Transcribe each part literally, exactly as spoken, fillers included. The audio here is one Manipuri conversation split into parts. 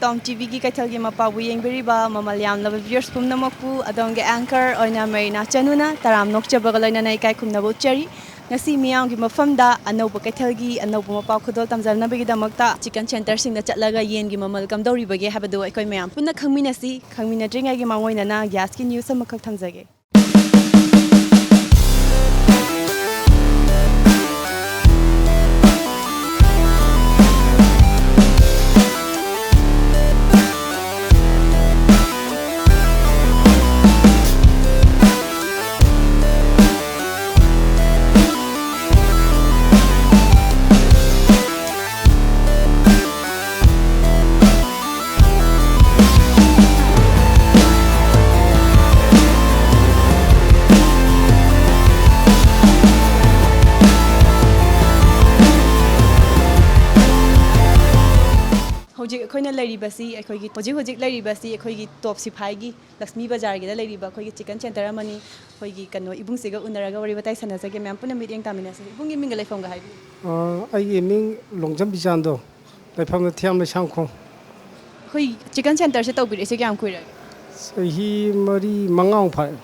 ꯇꯣꯝ ꯇꯤꯚꯤꯒꯤ ꯀꯩꯊꯦꯜꯒꯤ ꯃꯄꯥꯕꯨ ꯌꯦꯡꯕꯤꯔꯤꯕ ꯃꯃꯜ ꯌꯥꯝꯂꯕ viewers ꯄꯨꯝꯅꯃꯛꯄꯨ ꯑꯗꯣꯝꯒꯤ anchor ꯑꯣꯏꯅ ꯃꯔꯤꯅꯥ ꯆꯅꯨꯅ ꯇꯔꯥꯝ ꯅꯣꯛꯆꯕꯒ ꯂꯣꯏꯅꯅ ꯏꯀꯥꯏ ꯈꯨꯝꯅꯕ ꯎꯠꯆꯔꯤ꯫ ꯉꯁꯤ ꯃꯤꯌꯥꯝꯒꯤ ꯃꯐꯝꯗ ꯑꯅꯧꯕ ꯀꯩꯊꯦꯜꯒꯤ ꯑꯅꯧꯕ ꯃꯄꯥ ꯈꯨꯗꯣꯜ ꯇꯝꯖꯅꯕꯒꯤꯗꯃꯛꯇ chicken centreꯁꯤꯡꯗ ꯆꯠꯂꯒ ꯌꯦꯟꯒꯤ ꯃꯃꯜ ꯀꯝꯗꯧꯔꯤꯕꯒꯦ ꯍꯥꯏꯕꯗꯨ ꯑꯩꯈꯣꯏ ꯃꯌꯥꯝ ꯄꯨꯟꯅ ꯈꯪꯃꯤꯟꯅꯁꯤ꯫ ꯈꯪꯃꯤꯟꯅꯗ꯭ꯔꯤꯉꯩꯒꯤ ꯃꯥꯡꯑꯣꯏꯅꯅ gasꯀꯤ news ꯑꯃꯈꯛ ꯊꯝꯖꯒꯦ꯫ ꯍꯧꯖꯤꯛ ꯑꯩꯈꯣꯏꯅ ꯂꯩꯔꯤꯕꯁꯤ, ꯑꯩꯈꯣꯏꯒꯤ ꯍꯧꯖꯤꯛ ꯍꯧꯖꯤꯛ ꯂꯩꯔꯤꯕꯁꯤ ꯑꯩꯈꯣꯏꯒꯤ ꯇꯣꯞ ꯁꯤꯐꯥꯏꯒꯤ ꯂꯛꯁꯃꯤ ꯕꯖꯥꯔꯒꯤꯗ ꯂꯩꯔꯤꯕ ꯑꯩꯈꯣꯏꯒꯤ chicken centre ꯑꯃꯅꯤ꯫ ꯑꯩꯈꯣꯏꯒꯤ ꯀꯩꯅꯣ ꯏꯕꯨꯡꯁꯤꯒ ꯎꯅꯔꯒ ꯋꯥꯔꯤ ꯋꯥꯇꯥꯏ ꯁꯥꯟꯅꯖꯒꯦ꯫ ꯃꯌꯥꯝ ꯄꯨꯟꯅ ꯃꯤꯠꯌꯦꯡ ꯇꯥꯃꯤꯟꯅꯁꯦ꯫ ꯏꯕꯨꯡꯒꯤ ꯃꯤꯡꯒ ꯂꯩꯐꯝꯒ ꯍꯥꯏꯕꯤꯌꯨ꯫ ꯑ, ꯑꯩꯒꯤ ꯃꯤꯡ ꯂꯣꯡꯖꯝ ꯕꯤꯖꯥꯟꯗꯣ, ꯂꯩꯐꯝꯅ ꯊꯤꯌꯥꯝ ꯂꯩꯁꯥꯡꯈꯣꯡ꯫ ꯑꯩꯈꯣꯏ chicken centreꯁꯦ ꯇꯧꯕꯤꯔꯛꯏꯁꯦ ꯀꯌꯥꯝ ꯀꯨꯏꯔꯒꯦ? ꯆꯍꯤ ꯃꯔꯤ ꯃꯉꯥꯃꯨꯛ ꯐꯥꯔꯦ꯫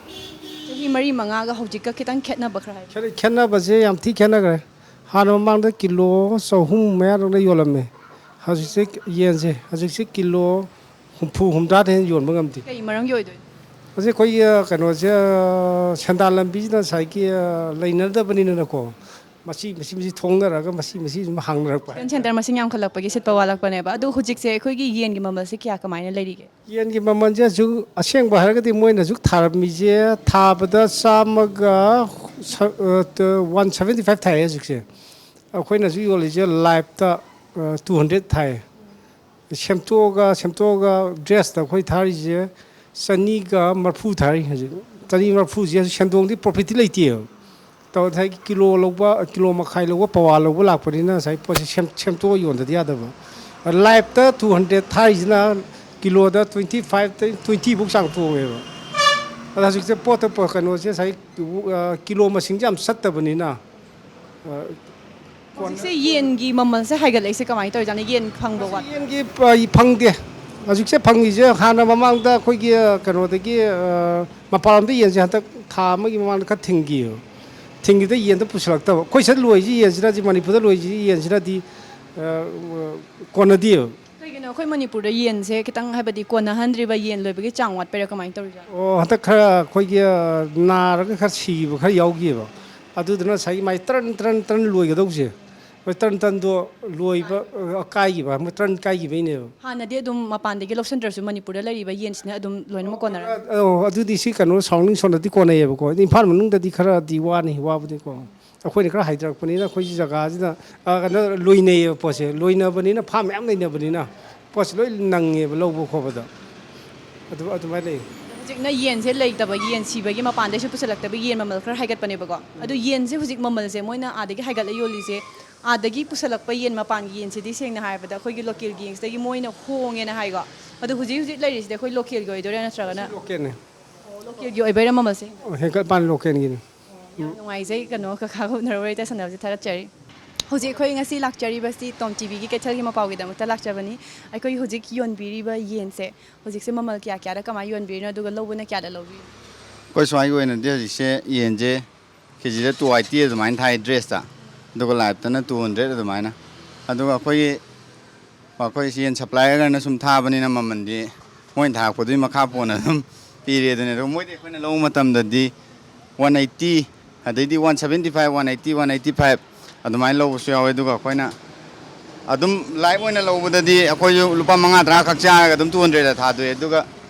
ꯆꯍꯤ ꯃꯔꯤ ꯃꯉꯥꯒ ꯍꯧꯖꯤꯛꯀ ꯈꯤꯇꯪ ꯈꯦꯠꯅꯕ ꯈꯔ ꯍꯥꯏꯕꯤꯌꯨ꯫ ꯈꯦꯠꯅ-, ꯈꯦꯠꯅꯕꯁꯦ ꯌꯥꯝ ꯊꯤ ꯈꯦꯠꯅꯈ꯭ꯔꯦ꯫ ꯍꯥꯟꯅ ꯃꯃꯥꯡꯗ ꯀꯤꯂꯣ ꯆꯍꯨꯝ ꯃꯌꯥꯗꯧꯅ ꯌꯣꯜꯂꯝꯃꯦ꯫ ꯍꯧꯖꯤꯛꯁꯦ ꯌꯦꯟꯁꯦ, ꯍꯧꯖꯤꯛꯁꯦ ꯀꯤꯂꯣ ꯍꯨꯝꯐꯨ ꯍꯨꯝꯗ꯭ꯔꯥꯗ ꯍꯦꯟꯅ ꯌꯣꯟꯕ ꯉꯝꯗꯦ꯫ ꯀꯩ ꯃꯔꯝꯒꯤ ꯑꯣꯏꯗꯣꯏꯅꯣ? ꯍꯧꯖꯤꯛ ꯑꯩꯈꯣꯏꯒꯤ, ꯑ, ꯀꯩꯅꯣꯁꯦ, ꯑ, ꯁꯦꯟꯗꯥꯟ ꯂꯝꯕꯤꯁꯤꯅ ꯉꯁꯥꯏꯒꯤ, ꯑ, ꯂꯩꯅꯗꯕꯅꯤꯅꯀꯣ, ꯃꯁꯤ, ꯃꯁꯤ, ꯃꯁꯤ ꯊꯣꯡꯅꯔꯒ ꯃꯁꯤ, ꯃꯁꯤ ꯑꯗꯨꯝ ꯍꯥꯡꯅꯔꯛꯄ ꯍꯥꯏꯇꯥꯔꯦ꯫ Chicken centre ꯃꯁꯤꯡ ꯌꯥꯝꯈꯠꯂꯛꯄꯒꯤ ꯁꯤꯠꯄ ꯋꯥꯠꯂꯛꯄꯅꯦꯕ꯫ ꯑꯗꯨ ꯍꯧꯖꯤꯛꯁꯦ ꯑꯩꯈꯣꯏꯒꯤ ꯌꯦꯟꯒꯤ ꯃꯃꯜꯁꯦ ꯀꯌꯥ ꯀꯃꯥꯏꯅ ꯂꯩꯔꯤꯒꯦ? ꯌꯦꯟꯒꯤ ꯃꯃꯜꯁꯦ ꯍꯧꯖꯤꯛ ꯑꯁꯦꯡꯕ ꯍꯥꯏꯔꯒꯗꯤ ꯃꯣꯏꯅ ꯍꯧꯖꯤꯛ ꯊꯥꯔꯝꯃꯤꯁꯦ ꯊꯥꯕꯗ ꯆꯥꯝꯃꯒ ꯁ-, ꯑ, ꯇ-, one seventy five ꯊꯥꯏꯌꯦ ꯍꯧꯖꯤꯛꯁꯦ꯫ ꯑꯩꯈꯣꯏꯅ ꯍꯧꯖꯤꯛ ꯌꯣꯜꯂꯤꯁꯦ liveꯇ, ꯑ, two hundred ꯊꯥꯏꯌꯦ꯫ ꯁꯦꯝꯇꯣꯛꯑꯒ, ꯁꯦꯝꯇꯣꯛꯑꯒ dressꯇ ꯑꯩꯈꯣꯏ ꯊꯥꯔꯤꯁꯦ ꯆꯅꯤꯒ ꯃꯔꯐꯨ ꯊꯥꯔꯤ ꯍꯧꯖꯤꯛ꯫ ꯆꯅꯤ ꯃꯔꯐꯨꯁꯦ ꯁꯦꯟꯗꯣꯡꯗꯤ profitꯇꯤ ꯂꯩꯇꯦꯕ꯫ ꯇꯧꯕ ꯊꯥꯏ ꯀꯤꯂꯣ ꯂꯧꯕ, ꯀꯤꯂꯣ ꯃꯈꯥꯏ ꯂꯧꯕ, ꯄꯋꯥ ꯂꯧꯕ ꯂꯥꯛꯄꯅꯤꯅ ꯉꯁꯥꯏ ꯄꯣꯠꯁꯦ ꯁꯦꯝ-, ꯁꯦꯝꯇꯣꯛꯑ ꯌꯣꯟꯗꯗꯤ ꯌꯥꯗꯕ꯫ Liveꯇ two hundred ꯊꯥꯔꯤꯁꯤꯅ ꯀꯤꯂꯣꯗ twenty five, twenty ꯐꯧ ꯆꯥꯡ ꯇꯣꯡꯉꯦꯕ꯫ ꯑꯗ ꯍꯧꯖꯤꯛꯁꯦ ꯄꯣꯠꯇ ꯄꯣ-, ꯀꯩꯅꯣꯁꯦ ꯉꯁꯥꯏ, ꯑ, ꯀꯤꯂꯣ ꯃꯁꯤꯡꯁꯦ ꯌꯥꯝ ꯆꯠꯇꯕꯅꯤꯅ, ꯑ, ꯍꯧꯖꯤꯛꯁꯦ ꯌꯦꯟꯒꯤ ꯃꯃꯜꯁꯦ ꯍꯥꯏꯒꯠꯂꯛꯏꯁꯦ ꯀꯃꯥꯏꯅ ꯇꯧꯔꯤꯖꯥꯠꯅꯣ? ꯌꯦꯟ ꯐꯪꯕ ꯋꯥꯠ? ꯌꯦꯟꯒꯤ ꯄ- ꯐꯪꯗꯦ꯫ ꯍꯧꯖꯤꯛꯁꯦ ꯐꯪꯉꯤꯁꯦ ꯍꯥꯟꯅ ꯃꯃꯥꯡꯗ ꯑꯩꯈꯣꯏꯒꯤ ꯀꯩꯅꯣꯗꯒꯤ ꯃꯄꯥꯟ ꯂꯝꯗ ꯌꯦꯟꯁꯦ ꯍꯟꯗꯛ ꯊꯥ ꯑꯃꯒꯤ ꯃꯃꯥꯡꯗ ꯈꯔ ꯊꯤꯡꯈꯤꯕ꯫ ꯊꯤꯡꯈꯤꯕꯗ ꯌꯦꯟꯗꯣ ꯄꯨꯁꯤꯜꯂꯛꯇꯕ꯫ ꯑꯩꯈꯣꯏ ꯁꯤꯗ ꯂꯣꯏꯔꯤꯁꯤ ꯌꯦꯟꯁꯤꯅꯗꯤ, ꯃꯅꯤꯄꯨꯔꯗ ꯂꯣꯏꯔꯤꯁꯤ ꯌꯦꯟꯁꯤꯅꯗꯤ ꯀꯣꯟꯅꯗꯦꯕ꯫ ꯀꯩꯒꯤꯅꯣ ꯑꯩꯈꯣꯏ ꯃꯅꯤꯄꯨꯔꯗ ꯌꯦꯟꯁꯦ ꯈꯤꯇꯪ, ꯍꯥꯏꯕꯗꯤ ꯀꯣꯟꯅꯍꯟꯗ꯭ꯔꯤꯕ, ꯌꯦꯟ ꯂꯣꯏꯕꯒꯤ ꯆꯥꯡ ꯋꯥꯠꯄꯩꯔꯥ ꯀꯃꯥꯏꯅ ꯇꯧꯔꯤꯖꯥꯠꯅꯣ? ꯑꯣ, ꯍꯟꯗꯛ ꯈꯔ ꯑꯩꯈꯣꯏꯒꯤ ꯅꯥꯔꯒ ꯈꯔ ꯁꯤꯈꯤꯕ ꯈꯔ ꯌꯥꯎꯈꯤꯕ꯫ ꯑꯗꯨꯗꯨꯅ ꯉꯁꯥꯏꯒꯤ ꯃꯥꯏ ꯇꯔꯟ ꯇꯔꯟ ꯇꯔꯟ ꯂꯣꯏꯒꯗꯧꯁꯦ, ꯃꯣꯏ ꯇꯔꯟ ꯇꯔꯟꯗꯣ ꯂꯣꯏꯕ ꯀꯥꯏꯈꯤꯕ, ꯃꯣꯏ ꯇꯔꯟ ꯀꯥꯏꯈꯤꯕꯩꯅꯦꯕ꯫ ꯍꯥꯟꯅꯗꯤ ꯑꯗꯨꯝ ꯃꯄꯥꯟꯗꯒꯤ ꯂꯧꯁꯤꯟꯗ꯭ꯔꯁꯨ ꯃꯅꯤꯄꯨꯔꯗ ꯂꯩꯔꯤꯕ ꯌꯦꯟꯁꯤꯅ ꯑꯗꯨꯝ ꯂꯣꯏꯅꯃꯛ ꯀꯣꯟꯅꯔꯦ? ꯑꯣ, ꯑꯗꯨꯗꯤ ꯁꯤ ꯀꯩꯅꯣ ꯁꯥꯎꯅꯤꯡ ꯁꯣꯟꯗꯗꯤ ꯀꯣꯟꯅꯩꯌꯦꯕꯀꯣ꯫ ꯏꯝꯐꯥꯜ ꯃꯅꯨꯡꯗꯗꯤ ꯈꯔꯗꯤ ꯋꯥꯅꯤ, ꯋꯥꯕꯨꯗꯤꯀꯣ꯫ ꯑꯩꯈꯣꯏꯅ ꯈꯔ ꯍꯥꯏꯊꯔꯛꯄꯅꯤꯅ ꯑꯩꯈꯣꯏꯒꯤ ꯖꯒꯥꯁꯤꯗ ꯀꯩꯅꯣ ꯂꯣꯏꯅꯩꯌꯦꯕ ꯄꯣꯠꯁꯦ꯫ ꯂꯣꯏꯅꯕꯅꯤꯅ, ꯐꯥꯝ ꯃꯌꯥꯝ ꯂꯩꯅꯕꯅꯤꯅ ꯄꯣꯠꯁꯦ ꯂꯣꯏ ꯅꯪꯉꯦꯕ ꯂꯧꯕ ꯈꯣꯠꯄꯗ꯫ ꯑꯗꯨ ꯑꯗꯨꯃꯥꯏꯅ ꯂꯩ꯫ ꯍꯧꯖꯤꯛꯅ ꯌꯦꯟꯁꯦ ꯂꯩꯇꯕꯒꯤ, ꯌꯦꯟ ꯁꯤꯕꯒꯤ ꯃꯄꯥꯟꯗꯩꯁꯨ ꯄꯨꯁꯤꯜꯂꯛꯇꯕꯒꯤ ꯌꯦꯟ ꯃꯃꯜ ꯈꯔ ꯍꯥꯏꯒꯠꯄꯅꯦꯕꯀꯣ꯫ ꯑꯗꯨ ꯌꯦꯟꯁꯦ ꯍꯧꯖꯤꯛ ꯃꯃꯜꯁꯦ ꯃꯣꯏꯅ ꯑꯥꯗꯒꯤ ꯍꯥꯏꯒꯠꯂ ꯌꯣꯜꯂꯤꯁꯦ, ꯑꯥꯗꯒꯤ ꯄꯨꯁꯤꯜꯂꯛꯄ ꯌꯦꯟ, ꯃꯄꯥꯟꯒꯤ ꯌꯦꯟꯁꯤꯗꯤ ꯁꯦꯡꯅ ꯍꯥꯏꯔꯕꯗ ꯑꯩꯈꯣꯏꯒꯤ ꯂꯣꯀꯦꯜꯒꯤ ꯌꯦꯟꯁꯤꯗꯒꯤ ꯃꯣꯏꯅ ꯍꯣꯡꯉꯦꯅ ꯍꯥꯏꯀꯣ꯫ ꯑꯗꯣ ꯍꯧꯖꯤꯛ ꯍꯧꯖꯤꯛ ꯂꯩꯔꯤꯁꯤꯗꯤ ꯑꯩꯈꯣꯏ ꯂꯣꯀꯦꯜꯒꯤ ꯑꯣꯏꯗꯣꯏꯔꯥ ꯅꯠꯇ꯭ꯔꯒꯅ? ꯂꯣꯀꯦꯜꯅꯦ꯫ ꯂꯣꯀꯦꯜꯒꯤ ꯑꯣꯏꯕꯩꯔꯥ ꯃꯃꯜꯁꯦ? ꯑꯣ, ꯍꯦꯟꯀꯠ ꯄꯥꯟ ꯂꯣꯀꯦꯜꯒꯤꯅꯦ꯫ ꯌꯥꯝ ꯅꯨꯡꯉꯥꯏꯖꯩ, ꯀꯩꯅꯣ, ꯀꯀꯥꯒ ꯎꯅꯔꯨꯕ ꯋꯥꯔꯤ ꯋꯥꯇꯥꯏ ꯁꯥꯟꯅꯕꯁꯦ ꯊꯥꯒꯠꯆꯔꯤ꯫ ꯍꯧꯖꯤꯛ ꯑꯩꯈꯣꯏ ꯉꯁꯤ ꯂꯥꯛꯆꯔꯤꯕꯁꯤ ꯇꯣꯝ ꯇꯤꯚꯤꯒꯤ ꯀꯩꯊꯦꯜꯒꯤ ꯃꯄꯥꯎꯒꯤꯗꯃꯛꯇ ꯂꯥꯛꯆꯕꯅꯤ꯫ ꯑꯩꯈꯣꯏ ꯍꯧꯖꯤꯛ ꯌꯣꯟꯕꯤꯔꯤꯕ ꯌꯦꯟꯁꯦ ꯍꯧꯖꯤꯛꯁꯦ ꯃꯃꯜ ꯀꯌꯥ ꯀꯌꯥꯗ ꯀꯃꯥꯏꯅ ꯌꯣꯟꯕꯤꯔꯤꯅꯣ, ꯑꯗꯨꯒ ꯂꯧꯕꯅ ꯀꯌꯥꯗ ꯂꯧꯕꯤꯔꯤꯅꯣ? ꯑꯩꯈꯣꯏ ꯁ꯭ꯋꯥꯏꯒꯤ ꯑꯣꯏꯅꯗꯤ ꯍꯧꯖꯤꯛꯁꯦ ꯌꯦꯟꯁꯦ ꯀꯦ ꯖꯤꯗ ꯇꯨ ꯑꯥꯏꯇꯤ ꯑꯗꯨꯃꯥꯏꯅ ꯊꯥꯏ ꯗ꯭ꯔꯦꯁꯇ, ꯑꯗꯨꯒ ꯂꯥꯏꯞꯇꯅ ꯇꯨ ꯍꯟꯗ꯭ꯔꯦꯠ ꯑꯗꯨꯃꯥꯏꯅ꯫ ꯑꯗꯨꯒ ꯑꯩꯈꯣꯏꯒꯤ ꯑꯩꯈꯣꯏ ꯌꯦꯟ ꯁꯄ꯭ꯂꯥꯏꯌꯔꯅ ꯁꯨꯝ ꯊꯥꯕꯅꯤꯅ ꯃꯃꯜꯗꯤ ꯃꯣꯏꯅ ꯊꯥꯔꯛꯄꯗꯨꯒꯤ ꯃꯈꯥ ꯄꯣꯟꯅ ꯑꯗꯨꯝ ꯄꯤꯔꯦ ꯑꯗꯨꯅꯤ꯫ ꯑꯗꯨꯒ ꯃꯣꯏꯗꯤ ꯑꯩꯈꯣꯏꯅ ꯂꯧꯕ ꯃꯇꯝꯗꯗꯤ ꯋꯥꯟ ꯑꯩꯇꯤ, ꯑꯗꯩꯗꯤ one seventy five, one eighty, one eighty five ꯑꯗꯨꯃꯥꯏꯅ ꯂꯧꯕꯁꯨ ꯌꯥꯎꯋꯦ꯫ ꯑꯗꯨꯒ ꯑꯩꯈꯣꯏꯅ ꯑꯗꯨꯝ ꯂꯥꯏꯞ ꯑꯣꯏꯅ ꯂꯧꯕꯗꯗꯤ ꯑꯩꯈꯣꯏꯁꯨ ꯂꯨꯄꯥ ꯃꯉꯥ ꯇꯔꯥ ꯈꯛ ꯆꯥꯔꯒ ꯑꯗꯨꯝ ꯇꯨ ꯍꯟꯗ꯭ꯔꯦꯠꯇ ꯊꯥꯗꯣꯛꯑꯦ꯫ ꯑꯗꯨꯒ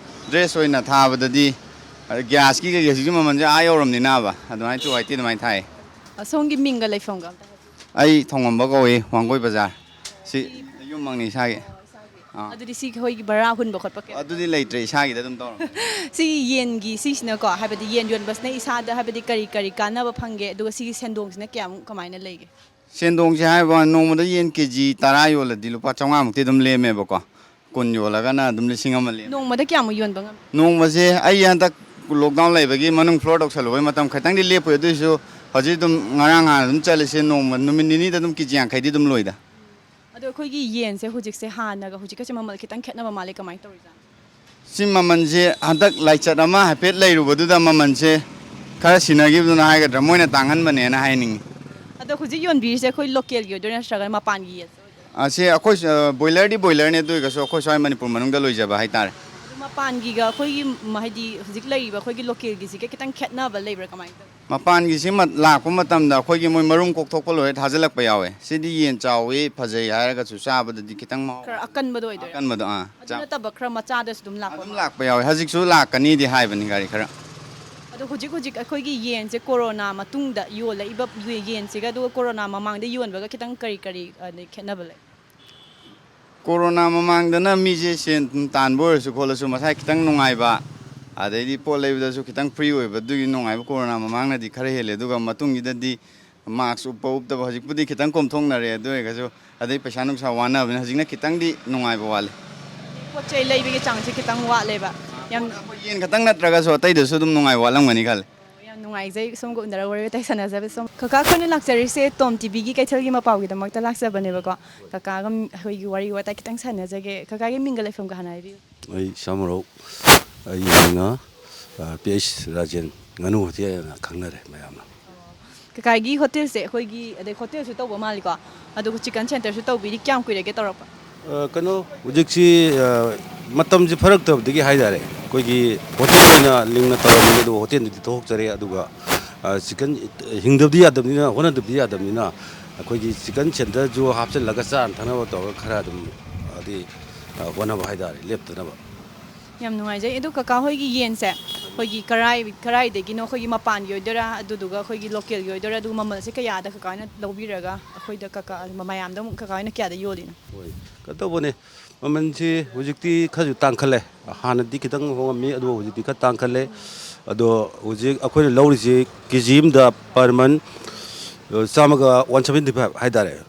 ꯗ꯭ꯔꯦꯁ ꯑꯣꯏꯅ ꯊꯥꯕꯗꯗꯤ ꯒ꯭ꯌꯥꯁꯀꯤ ꯀꯩꯀꯩꯁꯤꯁꯨ ꯃꯃꯜꯁꯦ ꯑꯥ ꯌꯧꯔꯝꯅꯤꯅꯕ, ꯑꯗꯨꯃꯥꯏꯅ ꯇꯨ ꯑꯥꯏꯇꯤ ꯑꯗꯨꯃꯥꯏꯅ ꯊꯥꯏ꯫ ꯑ, ꯁꯣꯝꯒꯤ ꯃꯤꯡꯒ ꯂꯩꯐꯝꯒ ꯑꯝꯇ ꯍꯥꯏꯕꯤꯌꯨ꯫ ꯑꯩ ꯊꯣꯡꯉꯝꯕ ꯀꯧꯏ, ꯋꯥꯡꯒꯣꯏ ꯕꯖꯥꯔ꯫ ꯁꯤ ꯌꯨꯝꯃꯛꯅꯤ ꯏꯁꯥꯒꯤ꯫ ꯑꯥ꯫ ꯑꯗꯨꯗꯤ ꯁꯤꯒꯤ ꯑꯩꯈꯣꯏꯒꯤ ꯚꯔꯥ ꯍꯨꯟꯕ ꯈꯣꯠꯄ ꯀꯩꯝ? ꯑꯗꯨꯗꯤ ꯂꯩꯇ꯭ꯔꯦ, ꯏꯁꯥꯒꯤꯗ ꯑꯗꯨꯝ ꯇꯧꯔꯝꯃꯦ꯫ ꯁꯤꯒꯤ ꯌꯦꯟꯒꯤ ꯁꯤꯁꯤꯅꯀꯣ, ꯍꯥꯏꯕꯗꯤ ꯌꯦꯟ ꯌꯣꯟꯕꯁꯤꯅ ꯏꯁꯥꯗ, ꯍꯥꯏꯕꯗꯤ ꯀꯔꯤ ꯀꯔꯤ ꯀꯥꯟꯅꯕ ꯐꯪꯒꯦ, ꯑꯗꯨꯒ ꯁꯤꯒꯤ ꯁꯦꯟꯗꯣꯡꯁꯤꯅ ꯀꯌꯥꯃꯨꯛ ꯀꯃꯥꯏꯅ ꯂꯩꯒꯦ? ꯁꯦꯟꯗꯣꯡꯁꯦ ꯍꯥꯏꯕ ꯋꯥꯅꯤ, ꯅꯣꯡꯃꯗ ꯌꯦꯟ ꯀꯦ ꯖꯤ ꯇꯔꯥ ꯌꯣꯜꯂꯗꯤ ꯂꯨꯄꯥ ꯆꯥꯝꯃꯉꯥꯃꯨꯛꯇꯤ ꯑꯗꯨꯝ ꯂꯦꯝꯃꯦꯕꯀꯣ꯫ ꯀꯨꯟ ꯌꯣꯜꯂꯒꯅ ꯑꯗꯨꯝ ꯂꯤꯁꯤꯡ ꯑꯃ ꯂꯦꯝꯃꯦ꯫ ꯅꯣꯡꯃꯗ ꯀꯌꯥꯃꯨꯛ ꯌꯣꯟꯕ ꯉꯝꯃꯤ? ꯅꯣꯡꯃꯁꯦ ꯑꯩ ꯍꯟꯗꯛ ꯂꯣꯛꯗꯥꯎꯟ ꯂꯩꯕꯒꯤ ꯃꯅꯨꯡ ꯐ꯭ꯂꯣꯔ ꯇꯧꯁꯜꯂꯨꯕꯩ ꯃꯇꯝ ꯈꯤꯇꯪꯗꯤ ꯂꯦꯞꯄꯨꯏ, ꯑꯗꯨꯏꯁꯨ ꯍꯧꯖꯤꯛ ꯑꯗꯨꯝ ꯉꯔꯥꯡ ꯅꯍꯥꯟ ꯑꯗꯨꯝ ꯆꯠꯂꯤꯁꯦ, ꯅꯣꯡꯃ ꯅꯨꯃꯤꯠ ꯅꯤꯅꯤꯗ ꯑꯗꯨꯝ ꯀꯦ ꯖꯤ ꯌꯥꯡꯈꯩꯗꯤ ꯑꯗꯨꯝ ꯂꯣꯏꯗ꯫ ꯑꯗꯣ ꯑꯩꯈꯣꯏꯒꯤ ꯌꯦꯟꯁꯦ ꯍꯧꯖꯤꯛꯁꯦ ꯍꯥꯟꯅꯒ ꯍꯧꯖꯤꯛꯀꯁꯦ ꯃꯃꯜ ꯈꯤꯇꯪ ꯈꯦꯠꯅꯕ ꯃꯥꯜꯂꯦ, ꯀꯃꯥꯏꯅ ꯇꯧꯔꯤꯖꯥꯠꯅꯣ? ꯁꯤ ꯃꯃꯜꯁꯦ ꯍꯟꯗꯛ ꯂꯥꯏꯆꯠ ꯑꯃ ꯍꯥꯏꯐꯦꯠ ꯂꯩꯔꯨꯕꯗꯨꯗ ꯃꯃꯜꯁꯦ ꯈꯔ ꯁꯤꯟꯅꯈꯤꯕꯗꯨꯅ ꯍꯥꯏꯒꯗ꯭ꯔꯥ, ꯃꯣꯏꯅ ꯇꯥꯡꯍꯟꯕꯅꯦꯅ ꯍꯥꯏꯅꯤꯡꯉꯤ꯫ ꯑꯗꯣ ꯍꯧꯖꯤꯛ ꯌꯣꯟꯕꯤꯔꯤꯁꯦ ꯑꯩꯈꯣꯏ ꯂꯣꯀꯦꯜꯒꯤ ꯑꯣꯏꯗꯣꯏꯔꯥ ꯅꯠꯇ꯭ꯔꯒꯅ ꯃꯄꯥꯟꯒꯤ ꯌꯦꯟꯁꯦ ꯑꯣꯏꯗꯣꯏꯔꯥ? ꯑꯁꯤ ꯑꯩꯈꯣꯏ, ꯑ, ꯕꯣꯏꯂꯔꯗꯤ ꯕꯣꯏꯂꯔꯅꯤ, ꯑꯗꯨ ꯑꯣꯏꯔꯒꯁꯨ ꯑꯩꯈꯣꯏ ꯁ꯭ꯋꯥꯏ ꯃꯅꯤꯄꯨꯔ ꯃꯅꯨꯡꯗ ꯂꯣꯏꯖꯕ ꯍꯥꯏꯇꯥꯔꯦ꯫ ꯑꯗꯨ ꯃꯄꯥꯟꯒꯤꯒ ꯑꯩꯈꯣꯏꯒꯤ ꯃ-, ꯍꯥꯏꯗꯤ ꯍꯧꯖꯤꯛ ꯂꯩꯔꯤꯕ ꯑꯩꯈꯣꯏꯒꯤ ꯂꯣꯀꯦꯜꯒꯤꯁꯤꯒ ꯈꯤꯇꯪ ꯈꯦꯠꯅꯕ ꯂꯩꯕ꯭ꯔꯥ, ꯀꯃꯥꯏꯅ ꯇꯧꯋꯤ? ꯃꯄꯥꯟꯒꯤꯁꯤ ꯃ-, ꯂꯥꯛꯄ ꯃꯇꯝꯗ ꯑꯩꯈꯣꯏꯒꯤ ꯃꯣꯏ ꯃꯔꯨꯝ ꯀꯣꯛꯊꯣꯛꯄ ꯂꯣꯏꯔ ꯊꯥꯖꯤꯜꯂꯛꯄ ꯌꯥꯎꯋꯦ꯫ ꯁꯤꯗꯤ ꯌꯦꯟ ꯆꯥꯎꯋꯤ, ꯐꯖꯩ ꯍꯥꯏꯔꯒꯁꯨ ꯆꯥꯕꯗꯗꯤ ꯈꯤꯇꯪ ꯃꯍꯥꯎ ꯈꯔ ꯑꯀꯟꯕꯗꯣ ꯑꯣꯏꯗꯣꯏꯔꯥ? ꯑꯀꯟꯕꯗꯣ, ꯑꯥ, ꯑꯗꯨ ꯆꯥ-, ꯅꯠꯇꯕ ꯈꯔ ꯃꯆꯥꯗꯁꯨ ꯑꯗꯨꯝ ꯂꯥꯛꯄ ꯑꯗꯨꯝ ꯃꯥꯜꯂꯦ꯫ ꯂꯥꯛꯄ ꯌꯥꯎꯋꯦ꯫ ꯍꯧꯖꯤꯛꯁꯨ ꯂꯥꯛꯀꯅꯤꯗꯤ ꯍꯥꯏꯕꯅꯤ ꯒꯥꯔꯤ ꯈꯔ꯫ ꯑꯗꯣ ꯍꯧꯖꯤꯛ ꯍꯧꯖꯤꯛ ꯑꯩꯈꯣꯏꯒꯤ ꯌꯦꯟꯁꯦ ꯀꯣꯔꯣꯅꯥ ꯃꯇꯨꯡꯗ ꯌꯣꯜꯂꯛꯏꯕ ꯌꯦ-, ꯌꯦꯟꯁꯤꯒ ꯑꯗꯨꯒ ꯀꯣꯔꯣꯅꯥ ꯃꯃꯥꯡꯗ ꯌꯣꯟꯕꯒ ꯈꯤꯇꯪ ꯀꯔꯤ ꯀꯔꯤ, ꯑ, ꯈꯦꯠꯅꯕ ꯂꯩ? ꯀꯣꯔꯣꯅꯥ ꯃꯃꯥꯡꯗꯅ ꯃꯤꯁꯦ ꯁꯦꯟ ꯊꯨꯝ ꯇꯥꯟꯕ ꯑꯣꯏꯔꯁꯨ ꯈꯣꯠꯂꯁꯨ ꯃꯁꯥ ꯈꯤꯇꯪ ꯅꯨꯡꯉꯥꯏꯕ, ꯑꯗꯩꯗꯤ ꯄꯣꯠ ꯂꯩꯕꯗꯁꯨ ꯈꯤꯇꯪ ꯐ꯭ꯔꯤ ꯑꯣꯏꯕ, ꯑꯗꯨꯒꯤ ꯅꯨꯡꯉꯥꯏꯕ ꯀꯣꯔꯣꯅꯥ ꯃꯃꯥꯡꯅꯗꯤ ꯈꯔ ꯍꯦꯜꯂꯦ꯫ ꯑꯗꯨꯒ ꯃꯇꯨꯡꯁꯤꯗꯗꯤ ꯃꯥꯛꯁ ꯎꯞꯄ ꯎꯞꯇꯕ ꯍꯧꯖꯤꯛꯄꯨꯗꯤ ꯈꯤꯇꯪ ꯀꯣꯝꯊꯣꯛꯅꯔꯦ꯫ ꯑꯗꯨ ꯑꯣꯏꯔꯒꯁꯨ ꯑꯗꯩ ꯄꯩꯁꯥ ꯅꯨꯡꯁꯥ ꯋꯥꯅꯕꯅꯤꯅ ꯍꯧꯖꯤꯛꯅ ꯈꯤꯇꯪꯗꯤ ꯅꯨꯡꯉꯥꯏꯕ ꯋꯥꯠꯂꯦ꯫ ꯄꯣꯠ ꯆꯩ ꯂꯩꯕꯒꯤ ꯆꯥꯡꯁꯦ ꯈꯤꯇꯪ ꯋꯥꯠꯂꯦꯕ꯫ ꯌꯥꯝ ꯑꯩꯈꯣꯏ ꯌꯦꯟ ꯈꯛꯇꯪ ꯅꯠꯇ꯭ꯔꯒꯁꯨ ꯑꯇꯩꯗꯁꯨ ꯑꯗꯨꯝ ꯅꯨꯡꯉꯥꯏꯕ ꯋꯥꯠꯂꯝꯒꯅꯤ ꯈꯜꯂꯦ꯫ ꯌꯥꯝ ꯅꯨꯡꯉꯥꯏꯖꯩ ꯁꯣꯝꯒ ꯎꯅꯔꯒ ꯋꯥꯔꯤ ꯋꯥꯇꯥꯏ ꯁꯥꯟꯅꯖꯕ꯫ ꯁꯣꯝ ꯀꯀꯥ, ꯑꯩꯈꯣꯏꯅ ꯂꯥꯛꯆꯔꯤꯁꯦ ꯇꯣꯝ ꯇꯤꯚꯤꯒꯤ ꯀꯩꯊꯦꯜꯒꯤ ꯃꯄꯥꯎꯒꯤꯗꯃꯛꯇ ꯂꯥꯛꯆꯕꯅꯦꯕꯀꯣ꯫ ꯀꯀꯥꯒ ꯑꯩꯈꯣꯏꯒꯤ ꯋꯥꯔꯤ ꯋꯥꯇꯥꯏ ꯈꯤꯇꯪ ꯁꯥꯟꯅꯖꯒꯦ꯫ ꯀꯀꯥꯒꯤ ꯃꯤꯡꯒ ꯂꯩꯐꯝꯒ ꯍꯥꯟꯅ ꯍꯥꯏꯕꯤꯌꯨ꯫ ꯑꯩ ꯏꯁꯥꯃꯛ, ꯑꯩꯒꯤ ꯃꯤꯡꯅ, ꯑ, ꯄꯤ ꯑꯩꯆ ꯔꯥꯖꯦꯟ, ꯉꯥꯅꯨ ꯍꯣꯇꯦꯜ ꯍꯥꯏꯅ ꯈꯪꯅꯔꯦ ꯃꯌꯥꯝꯅ꯫ ꯀꯀꯥꯒꯤ ꯍꯣꯇꯦꯜꯁꯦ ꯑꯩꯈꯣꯏꯒꯤ, ꯑꯗꯩ ꯍꯣꯇꯦꯜꯁꯨ ꯇꯧꯕ ꯃꯥꯜꯂꯤꯀꯣ, ꯑꯗꯨꯒ ꯆꯤꯀꯟ ꯁꯦꯟꯇꯔꯁꯨ ꯇꯧꯕꯤꯔꯤ꯫ ꯀꯌꯥꯝ ꯀꯨꯏꯔꯒꯦ ꯇꯧꯔꯛꯄ? ꯑ, ꯀꯩꯅꯣ, ꯍꯧꯖꯤꯛꯁꯤ, ꯑ, ꯃꯇꯝꯁꯤ ꯐꯔꯛꯇꯕꯗꯒꯤ ꯍꯥꯏ ꯇꯥꯔꯦ, ꯑꯩꯈꯣꯏꯒꯤ ꯍꯣꯇꯦꯜ ꯑꯣꯏꯅ ꯂꯤꯡꯅ ꯇꯧꯔꯝꯃꯤ, ꯑꯗꯨꯒ ꯍꯣꯇꯦꯜꯗꯨꯗꯤ ꯊꯣꯛꯍꯧꯖꯔꯦ꯫ ꯑꯗꯨꯒ, ꯑ, ꯆꯤꯀꯟ, ꯍꯤꯡꯗꯕꯗꯤ ꯌꯥꯗꯕꯅꯤꯅ, ꯍꯣꯠꯅꯗꯕꯗꯤ ꯌꯥꯗꯕꯅꯤꯅ, ꯑꯩꯈꯣꯏꯒꯤ ꯆꯤꯀꯟ ꯁꯦꯟꯇꯔꯁꯨ ꯍꯥꯞꯆꯤꯜꯂꯒ ꯆꯥꯅ ꯊꯛꯅꯕ ꯇꯧꯔꯒ ꯈꯔ ꯑꯗꯨꯝ, ꯍꯥꯏꯗꯤ, ꯑ, ꯍꯣꯠꯅꯕ ꯍꯥꯏ ꯇꯥꯔꯦ, ꯂꯦꯞꯇꯅꯕ꯫ ꯌꯥꯝ ꯅꯨꯡꯉꯥꯏꯖꯩ꯫ ꯑꯗꯣ ꯀꯀꯥ ꯍꯣꯏꯒꯤ ꯌꯦꯟꯁꯦ ꯑꯩꯈꯣꯏꯒꯤ ꯀꯔꯥꯏ-, ꯀꯔꯥꯏꯗꯒꯤꯅꯣ? ꯑꯩꯈꯣꯏꯒꯤ ꯃꯄꯥꯟꯒꯤ ꯑꯣꯏꯗꯣꯏꯔꯥ, ꯑꯗꯨꯗꯨꯒ ꯑꯩꯈꯣꯏꯒꯤ ꯂꯣꯀꯦꯜꯒꯤ ꯑꯣꯏꯗꯣꯏꯔꯥ? ꯑꯗꯨꯒ ꯃꯃꯜꯁꯦ ꯀꯌꯥꯗ ꯀꯀꯥ ꯍꯣꯏꯅ ꯂꯧꯕꯤꯔꯒ ꯑꯩꯈꯣꯏꯗ, ꯀꯀꯥ ꯃꯌꯥꯝꯗ ꯑꯃꯨꯛ ꯀꯀꯥ ꯍꯣꯏꯅ ꯀꯌꯥꯗ ꯌꯣꯜꯂꯤꯅꯣ? ꯍꯣꯏ, ꯀꯩꯅꯣ ꯇꯧꯕꯅꯦ, ꯃꯃꯜꯁꯤ ꯍꯧꯖꯤꯛꯇꯤ ꯈꯔꯁꯨ ꯇꯥꯡꯈꯠꯂꯦ꯫ ꯍꯥꯟꯅꯗꯤ ꯈꯤꯇꯪ ꯍꯣꯡꯉꯝꯃꯤ, ꯑꯗꯨꯕꯨ ꯍꯧꯖꯤꯛꯇꯤ ꯈꯔ ꯇꯥꯡꯈꯠꯂꯦ꯫ ꯑꯗꯣ ꯍꯧꯖꯤꯛ ꯑꯩꯈꯣꯏꯅ ꯂꯧꯔꯤꯁꯤ ꯀꯦ ꯖꯤ ꯑꯃꯗ per month, ꯑ, ꯆꯥꯝꯃꯒ one seventy five ꯍꯥꯏ ꯇꯥꯔꯦ꯫